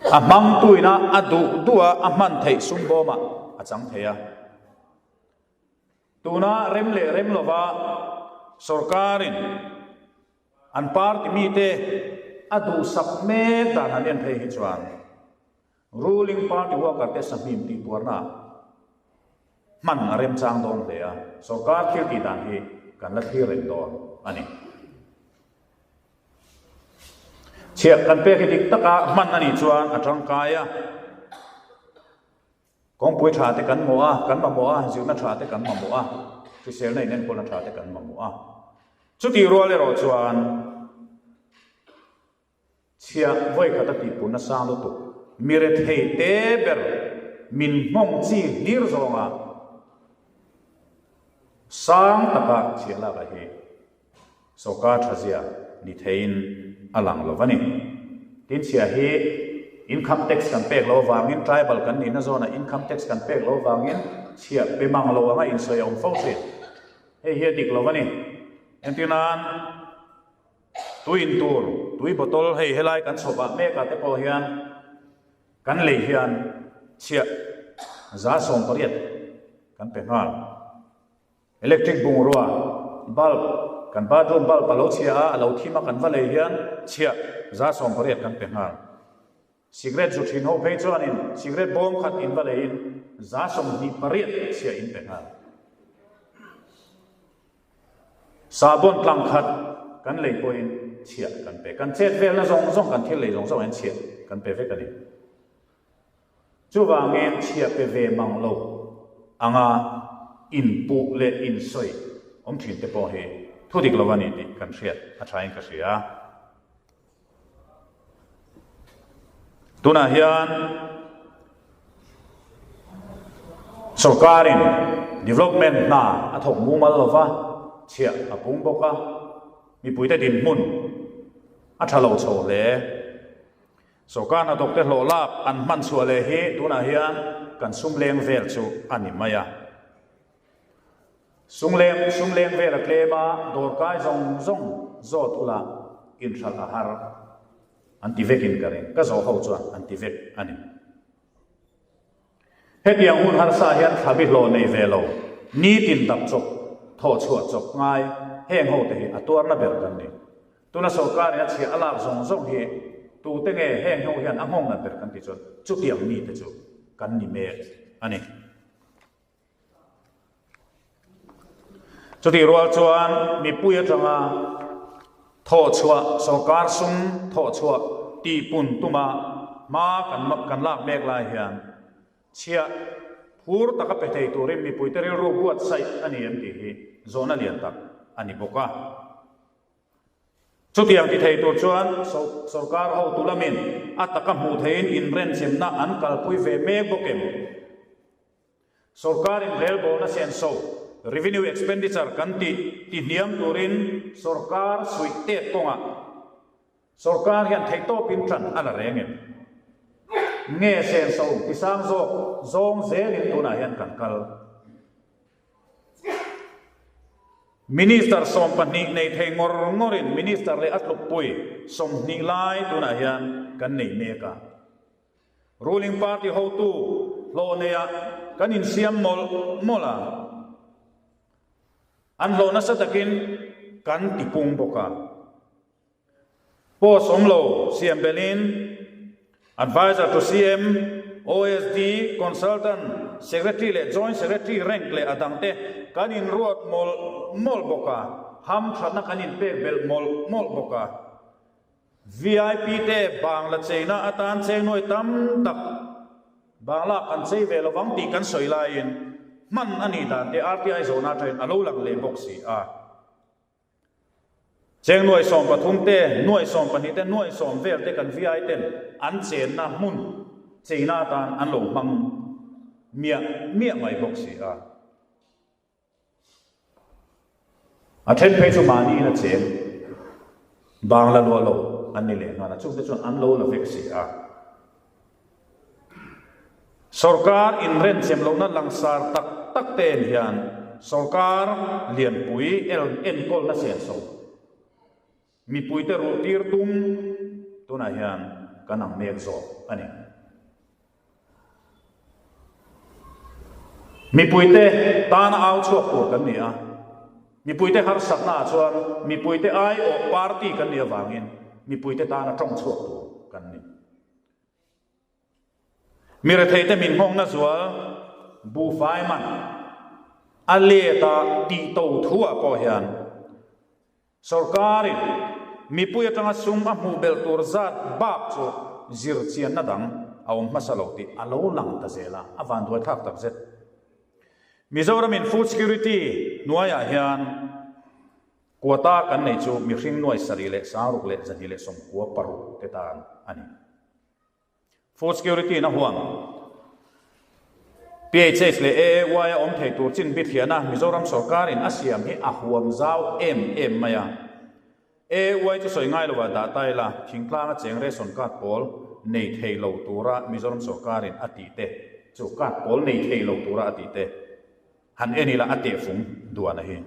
a hmangtuina a duh duha a hman theih sum bawmah a chang thei a. Tuna rem leh rem lova sorkarin an party mite a duhsak mek dan han en phei hi chuan ruling party worker te sahmim tih puarna hman a remchang dawn hle a, sorkar thil tih dan hi kan la thlir reng dawn a ni. Chhiah kan pek hi dik taka hman a nih chuan a tangkai a. Kawngpui tha te kan mawh a, kan mamawh a, zirna tha te kan mamawh a, hriselna inenkawlna tha te kan mamawh a. Chutih rual erawh chuan chhiah vawikhat a tihpunna sang lutuk, mi rethei te ber min nghawng chi hlir zawnga sang taka chhiah lak a hi Sawrkar thazia ni theiin a lang lo a ni. Tin chhia hi income tax kan pek loh avangin tribal kan nihna zawnah income tax kan pek loh avangin chhia pe mang lo anga insawi a awm fo thin. Hei hi a dik lo a ni. Entir nan tui in tur, tui bottle hei helai kan chhawpah mekah te pawh hian kan lei hian chhia 180 kan pe nghal. Electric bungrua, bulb, kan bathroom bulb a lo chhia a, a lo thim a kan va lei hian chhiah 180 kan pe nghal. Cigarette zu thin ho phei chuanin cigarette bawm khat in va leiin 28 chhiah in pe nghal. Sahbawn tlang khat kan lei pawhin chhiah kan pe. Kan chet velna zawng zawng kan thil lei zawng zawng hian chhiah kan pe vek a ni. Chuvangin chhia pe ve mang lo anga inpuh leh insawi awm thin te pawh hi thu dik lo a ni tih kan hriat a thain ka hria. Tunah hian sorkarin development hna a thawk mumal lo va, chhiah a pung bawk a, mipuite dinhmun a tha lo chho hle. Sorkar hnathawkte hlawh lak an hman chhuah leh hi tunah hian kan sum leng vel chu a ni mai a. Sum leng sum leng vel a tlem a, dawrkai zawng zawng zawt ula inhralh a har an ti vekin ka ring. Ka zawh ho chuan an ti vek a ni. Hetiang hun harsa hian thlabi hlawh nei ve lo, nitin dap chawp, thawh chhuah chawp ngai heng ho te hi a tuarna ber kan ni. Tuna sorkarin a chhiah a lak zawng zawng hi tute nge heng ho hian a nghawng nat ber kan tih chuan chutiang mite chu kan ni mek a ni. Chutih rual chuan mipui atanga thawhchhuah, sorkar sum thawhchhuah tihpun tuma hma kan kan lak mek lai hian chhiah phur taka pe thei turin mipuite rilru buatsaih a ni em tih hi zawhna lian tak a ni bawk a. Chutiang ti thei tur chuan sorkar hotu lamin a taka hmuh theiin inrenchemna an kalpui ve mek bawk em? Sorkarin relbawlna senso, revenue expenditure, kan tih tihniam turin sorkar suih tet kawngah sorkar hian theihtawpin tan a la reng em? Nge senso tisang zawk zawng zelin tunah hian kan kal? Minister 12 nei thei ngawr ngawrin Minister leh a tlukpui 20 lai tunah hian kan nei mek a. Ruling party hotu hlawh neiah kan insiam mawlh mawlh a, an hlawh nasa takin kan tipung bawk a. Post awm lo siam belhin Adviser to CM, OSD, Consultant, Secretary leh Joint Secretary rank leh a dangte kan inruat mawlh mawlh bawk a, hamthatna kan inpek belh mawlh mawlh bawk a. VIP te Bangla cheina atan chengnuai tam tak Bangla kan chei ve lovang tih kan sawi laiin hman a nih dan te RTI zawhna atangin a lo lang leh bawk si a. Chengnuai 13 te, nuai 12 te, nuai 10 vel te kan VI ten an chenna hmun cheina atan an lo hmang miah miah mai bawk si a. A then phei chu mahniin a cheng. Bangla luah lo. an ni leh nghal a, chungte chuan an lo la vek si a. Sorkar inrenchem lohna langsar tak tak te en hian sorkar lianpui enkawlna senso mipuite ruhtir tum tunah hian kan ang mek zawk a ni. Mipuite tana au chhuak tur kan ni a, mipuite harsatnaah chuan mipuite aiawh party kan nih avangin mipuite tana tawng chhuak tur kan ni. Mi retheite min nghawngna zual buhfai man a let a tih to thuah pawh hian Sorkarin mipui atanga sum a hmuh belh tur zat bak chu zirchianna dang a awm hmasa lo tih a lo lang ta zel a, a vanduai thlak tak zet. Mizoramin food security hnuaiah hian quota kan nei chu mihring nuai sarih leh sangruk leh 296 te tan a ni. Food Security in a huam. PHH leh AAY a awm thei tur chin bithliahna Mizoram sorkarin a siam hi a huam zau em em mai a. AAY chu sawi ngai lovah dah ta ila, thingtlanga cheng ration card pawl nei thei lo tura Mizoram sorkarin a tih te chu card pawl nei thei lo tura a tih te han en ila a tehfung duan a hi.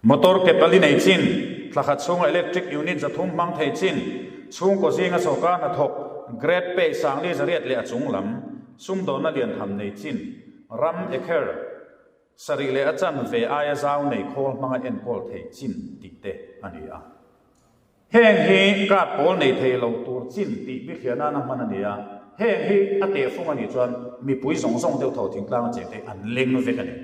Motor ke pali nei chin, thla khat chhunga electric unit 300 hmang thei chin, chhungkaw zinga sorkar hnathawk, grade pay sangli 800 leh a chung lam, sumdawnna lian tham nei chin, ram ekher sarih leh a chan ve aia zau nei khawl hmanga enkawl thei chin tih te a ni a. Heng hi card pawl nei thei lo tur chin tih bithliah nana hman a ni a, heng hi a tehfung a nih chuan mipui zawng zawng deuh tho thingtlang a cheng te an leng vek a ni.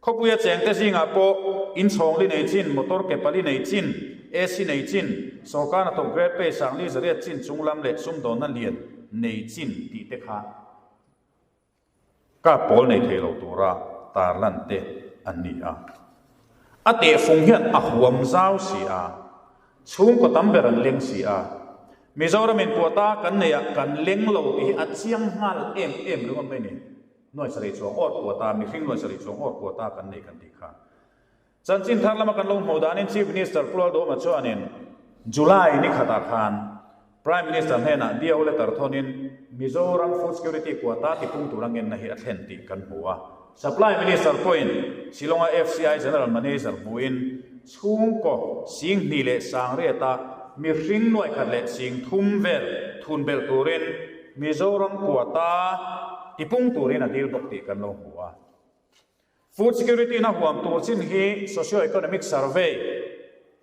Khawpuia chengte zingah pawh inchhawng li nei chin, motor ke pali nei chin, AC nei chin, sorkar hnathawk grade pay sangli 800 chin chunglam leh sumdawnna lian nei chin tih te kha card pawl nei thei lo tura tarlan te an ni a. A tehfung hian a huam zau si a, chhungkaw tam ber an leng si a. Mizoramin quota kan neihah kan leng lo tih hi a chiang nghal em em ringawt mai a ni. Nuai sarih chuang awr quota, mihring nuai sarih chuang awr quota kan nei kan tih kha. Chanchin thar lama kan lo hmuh danin Chief Minister Pu Lalduhoma chuanin July ni khatah khan Prime Minister hnenah DO letter thawnin Mizoram Food Security quota tipung tura ngenna hi a thlen tih kan hmu a. Supply Minister pawhin Shillong-a FCI General Manager hmuhin chhungkaw 20,000 leh 800-a mihring nuai khat leh 30,000 vel thun belh turin Mizoram quota tipung turin a dil bawk tih kan lo hmu a. Food security na huam tur chin hi Socio-Economic Survey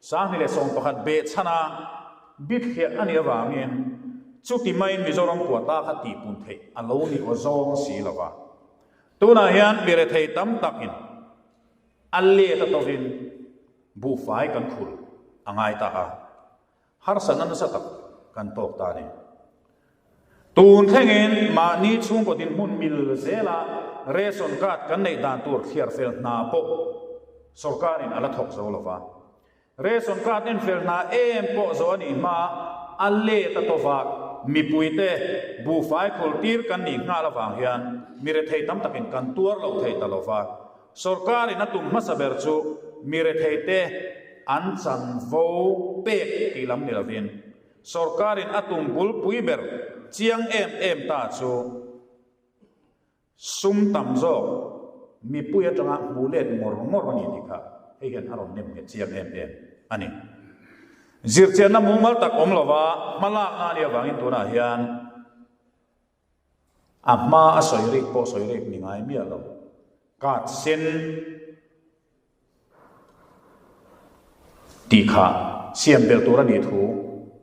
2011 behchhana bithliah a nih avangin chuti maiin Mizoram quota kha tihpun theih a lo ni aw zawng si lo va. Tunah hian mi rethei tam takin a let a tovin buhfai kan khul a ngai ta a. Harsatna nasa tak kan tawk ta a ni. Tun thlengin mahni chhungkaw dinhmun mil zela ration card kan neih dan tur thliar fel hna pawh sorkarin a la thawk zo lo va. Ration card en fel hna em pawh zo a nih hma a let a tawva mipuite buhfai khul tir kan nih nghal avang hian mi rethei tam takin kan tuar lo thei ta lo va. Sorkarin a tum hmasa ber chu mi retheite an chanvo pek tih lam ni lovin, sorkarin a tum bulpui ber chiang em em ta chu sum tam zawk mipui atanga hmu let ngawr ngawr a ni tih kha hei hian a rawn nem nghet chiang em em a ni. Zirchianna mumal tak awm lova hmalakna a nih avangin tunah hian, A hma a sawi rik pawh sawi rik ni ngai miah lo. Card sen tih kha siam belh tur a nih thu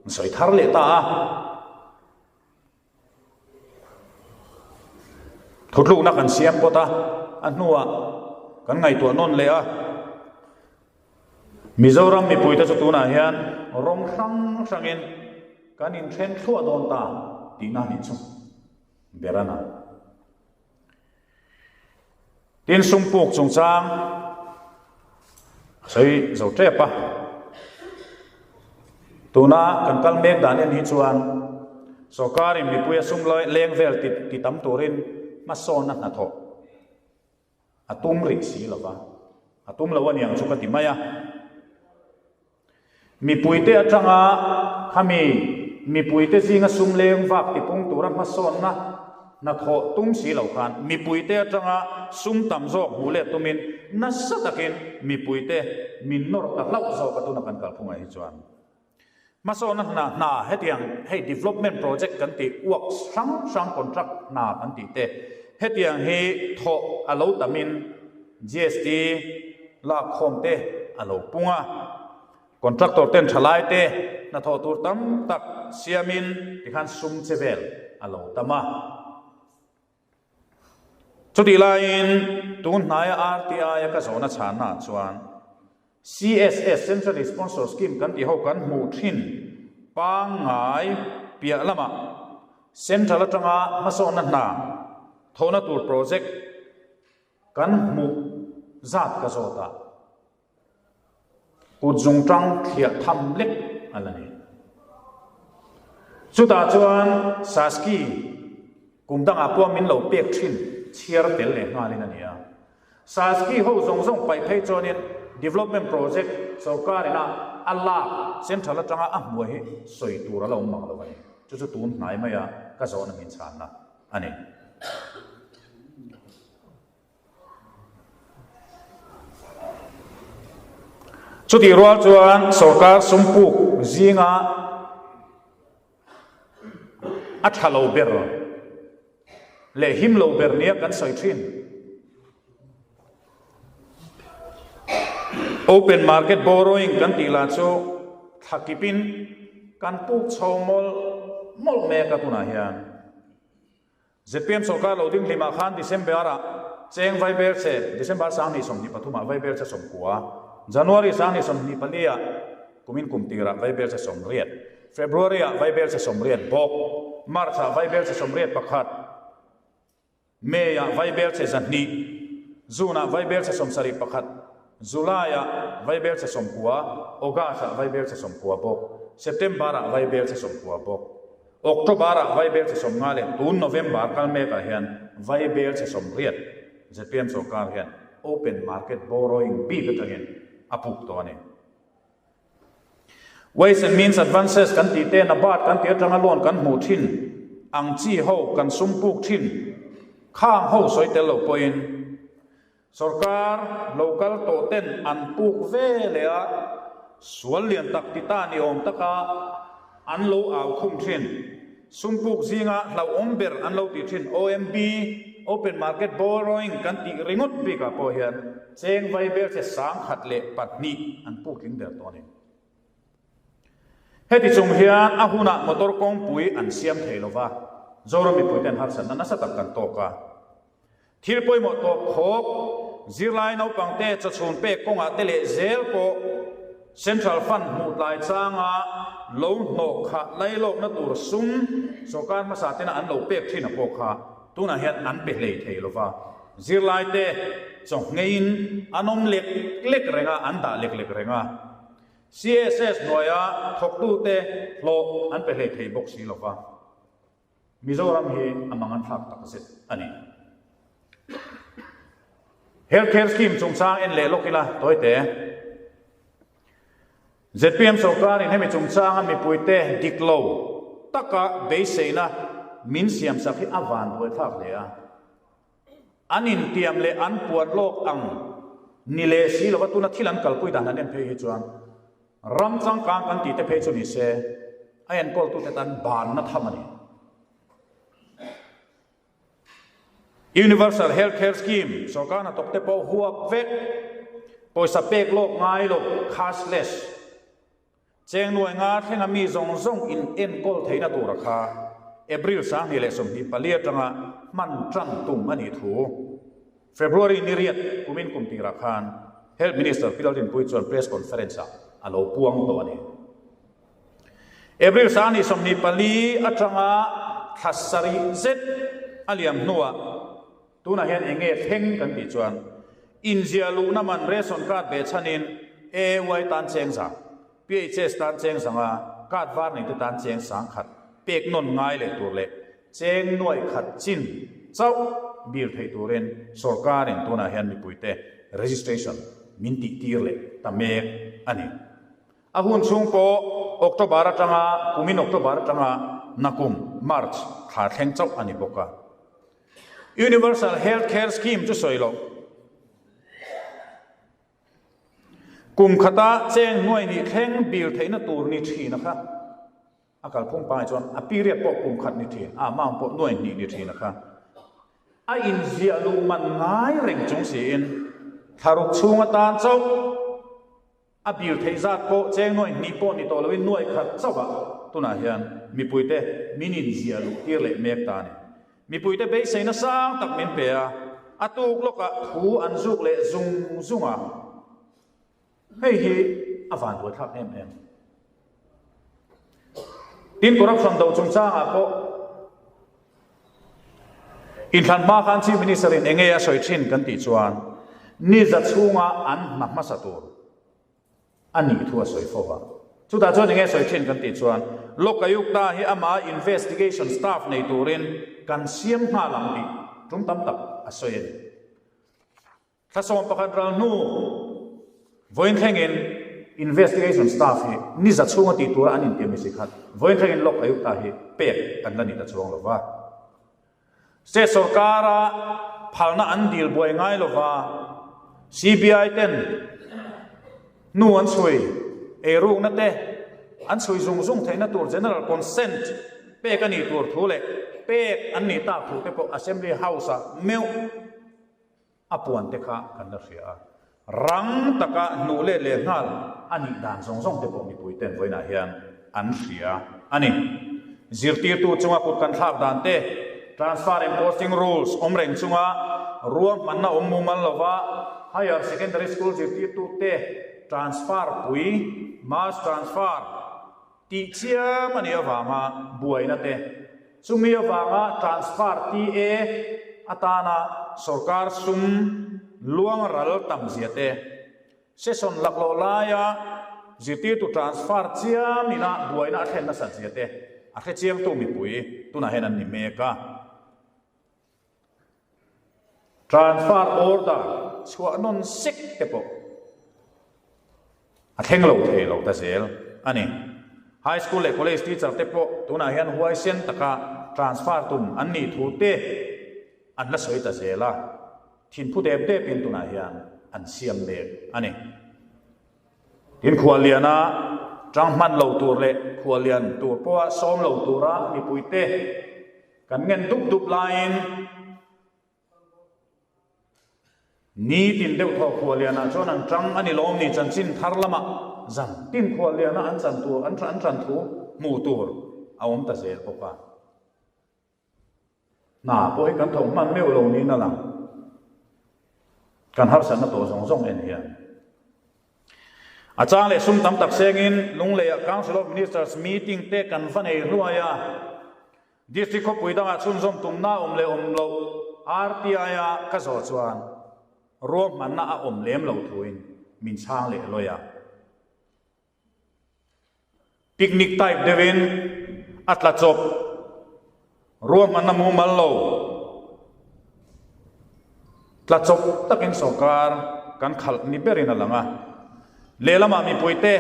an sawi thar leh ta a. Thutlukna kan siam pawt a, a hnuah kan ngaihtuah nawn leh a. Mizoram mipuite chu tunah hian rawng hrang hrangin kan inthen thluah dawn ta tihna a nih chu ber a na. Tin sum puk chungchang a sawi zo tep a, tuna kan kal mek dan en hi chuan sorkarin mipuia sum leng vel ti tam turin hmasawnna hnathawh A tum rih si lo va, a tum lo aniang chu ka ti mai a. Mipuite atanga khami mipuite zinga sum leng vak tipung tura hmasawnna hnathawh tum si lo khan mipuite atanga sum tam zawk hmuh let tumin nasa takin mipuite min nawr ta hlauh zawk a tuna kan kalphungah hi chuan. Hmasawnna hna hna hetiang hei development project kan tih works hrang hrang contract hna kan tih te hetiang hi thawh a lo tamin GST lakkhawm te a lo pung a, contractor ten thalai te hnathawh tur tam tak siamin tikhan sum che vel a lo tam a. Chutih laiin tun hnaia RTI a ka zawhna chhannaah chuan CSS, Centrally Sponsored Scheme, kan tih ho kan hmuh thin pangngai piah lamah Central atanga hmasawnna hna thawhna tur project kan hmuh zat ka zawt a. Kut zungtang thliah tham lek a la ni. Chutah chuan Saski kum dangah pawh min lo pek thin chhiar tel leh nghalin a ni a. Saski ho zawng zawng paih phei chuanin development project sorkar ina a lak central atanga a hmuai hi sawi tur a la awm mang lo a ni. Chu chu tun hnai maia ka zawhna min chhanna a ni. Chutih rual chuan sorkar sumpuk zinga a tha lo ber leh him lo ber nia kan sawi thin. Open market borrowing kan tih lah chu thlakipin kan puk chho mawlh mawlh mek a tunah hian. Zpm sorkar lo ding hlimah khan December-ah cheng vaibel che, December 2023 ah vaibel che 90, January 2024 ah kumin kum tirah vaibel che 80, February ah vaibel che 80 bawk, March ah vaibel che 81, May ah vaibel che 200, June ah vaibel che 71, July ah vaibel che 90, August ah vaibel che 90 bawk, September ah vaibel che 90 bawk. October-ah Vaibel che 50 leh tun November kal mekah hian Vaibel che 80 zpm sorkar hian open market borrowing bik atangin a puk tawh a ni. Ways and Means Advances kan tih te, NABARD kan tih atanga loan kan hmuh thin ang chi ho kan sum puk thin khang ho sawi tel lo pawhin Sorkar lo kal tawh ten an puk ve leh a, sual lian tak ti ta ni awm taka an lo au khum thin. Sum puk zinga hlauhawm ber an lo tih thin OMB, Open Market Borrowing, kan tih ringawt bikah pawh hian cheng vai ber che 1002 an puk tling der tawh a ni. Heti chung hian a hunah motor kawngpui an siam thei lova, Zoram mipuiten harsatna nasa tak kan tawk a. Thil pawimawh tawp khawp, zirlai naupangte chawchhun pek kawngah te leh zel pawh Central Fund hmuh tlai changa lo hnawh khah lailawkna tur sum sorkar hmasa tena an lo pek thin a pawh kha tunah hian an pe hlei thei lova. Zirlaite chawngheiin an awm lek lek reng a, an dah lek lek reng a. CSS hnuaia thawktute hlawh an pe hlei thei bawk si lova. Mizoram hi a mang an thlak tak zet a ni. Health Care Scheme chungchang en leh lawk ila tawite. Zpm sorkarin hemi chungchanga mipuite dik lo taka beiseina min siamsak hi a van buaithlak hle a. An intiam leh an puan lawk ang ni leh si lova tuna thil an kalpui dan han en phei hi chuan ram changkang kan tih te phei chu ni se a enkawltute tan banna tham a ni. Universal Health Care Scheme sorkar hnathawk te pawh huap vek, pawisa pek lawk ngai lo, cashless, Cheng nuai nga thlenga mi zawng zawng in enkawl theihna tura kha April 2024 atanga hman tan tum a nih thu February ni riat kumin kum tirah khan Health Minister Pi Lalrinpuii chuan press conference ah a lo puang tawh a ni. April 24 atanga thla sarih zet a liam hnuah Tunah hian eng nge thleng kan tih chuan inziah luhna man ration card ve chhanin AAY tan cheng za, PHS tan cheng zanga, card var neite tan cheng 1000 pek nawn ngai leh tur leh cheng nuaih khat chin chauh bir theih turin sorkarin tunah hian mipuite registration min tihtir leh ta mek a ni. A hun chhung pawh October atanga kumin October atanga nakum March thla thleng chauh a ni bawk a. Universal Health Care Scheme chu sawi loh. Kum khata cheng hnuai nih thleng bil theihna tur ni thin a kha. A kalphung pangai chuan a period pawh kum khat ni thin, a amount pawh nuai hnih ni thin a kha. A inziah luh man ngai reng chung siin thlaruk chhung atan chauh a bil theih zat pawh cheng nuai hnih pawh ni tawh loin nuai khat chauh ah tunah hian mipuite min inziah luh tir leh mek ta a ni. Mipuite beiseina sang tak min pe a, a tuk lawkah thu an zuk leh zung zung a. Hei hi a van buaithlak em em. Tin, corruption do chungchangah pawh inthlan hma khan Chief Minister in enge a sawi thin kan tih chuan ni za chhunga an hna hmasa tur a nih thu a sawi fo va. Chutah chuan enge sawi thin kan tih chuan Lokayukta hi ama investigation staff nei turin kan siam nghal ang tih tum tam tak a sawi a ni. Thla 11 ral hnu vawiin thlengin investigation staff hi ni za chhunga tih tura an intiam misi khat vawiin thlengin Lokayukta hi pek an la ni ta chuang lo va. State sorkara phalna an dil buai ngai lo va, CBI ten hnu an chhui, eirukna te an chhui zung zung theihna tur general consent pek a nih tur thu leh pek an nih tak thu te pawh Assembly House-ah meuh A puan te kha kan la hria a, rang taka hnuh let leh nghal a nih dan zawng zawng te pawh mipui ten vawiinah hian an hria a ni. Zirtirtu chunga kut kan thlak dan te, transfer and posting rules awm reng chunga ruahmanna awm mumal lova higher secondary school zirtirtu te transfer pui, mass transfer, Tih chiam a nih avanga buaina te, chumi avanga transfer TA atana sorkar sum luang ral tam zia te, session laklawh laia zirtirtu transfer chiam ina buaina a thlen nasat zia te a hrechiangtu mipui tunah hian an ni mek a. Transfer order chhuah nawn sek te pawh a thleng lo thei lo ta zel a ni. High school leh college teacher te pawh tunah hian huaisen taka transfer tum an nih thu te an la sawi ta zel a, thinphu dep depin tunah hian an siam mek a ni. Tin khualliana tang hman lo tur leh khuallian tur pawha sawm lo tura mipuite Kan ngen dup dup laiin nitin deuh thaw khuallianah chuan an tang a ni lawm ni chanchin thar lamah zan tin khualliana an chan tur an an tan thu hmuh tur a awm ta zel bawk a. Hna pawh hi kan thawk hman meuh lo niin a lang. Kan harsatna tawh zawng zawng en hian. A chang leh sum tam tak sengin Lungleiah Council of Ministers meeting te kan va nei hluai a, District khawpui dangah chhunzawm tumna awm leh awm loh RTI-a ka zawh chuan ruahmanna a awm lem lo thuin min chhang leh lawi a. Picnic type deuhin a tla chawp, ruahmanna mumal lo, tla chawp takin sorkar kan khalh ni berin a lang a. Lehlamah mipuite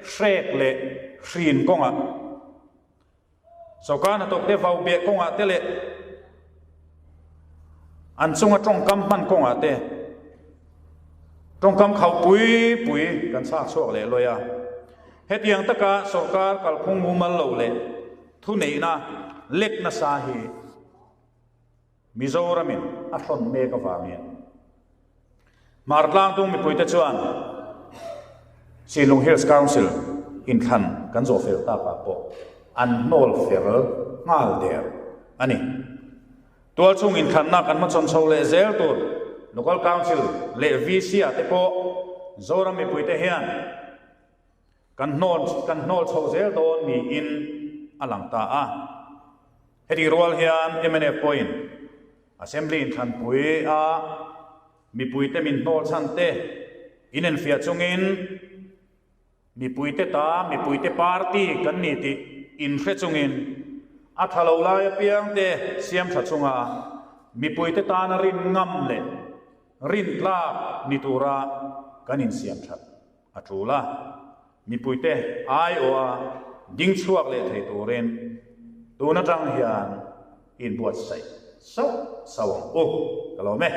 hrek leh hrin kawngah Sorkar hnathawkte vau beh kawngah te leh an chunga tawngkam hman kawngah te tawngkam khauh pui pui kan chhak chhuak leh lawi a. Hetiang taka sorkar kalphung mumal lo leh thuneihna lek nasa hi Mizoramin a hrawn mek avangin Hmartlangtung mipuite chuan Sinlung Hills Council inthlan kan zawh fel takah pawh an hnawl fel nghal der a ni. Tualchhung inthlanna kan hmachhawn chho leh zel tur Local Council leh VC ah te pawh Zoram mipuite hian Kan hnawl kan hnawl chho zel dawn niin a lang ta a. Heti rual hian mnf pawhin Assembly inthlanpui a mipuite min hnawl chhan te inenfiah chungin mipuite ta mipuite party kan ni tih inhre chungin a tha lo lai apiang te siam tha chunga mipuite tana rin ngam leh rin tlak ni tura kan insiam that. A tul a. Mipuite aiawha ding chhuak leh thei turin tun atang hian inbuatsaih sauh sauh ang u. Ka lawm e.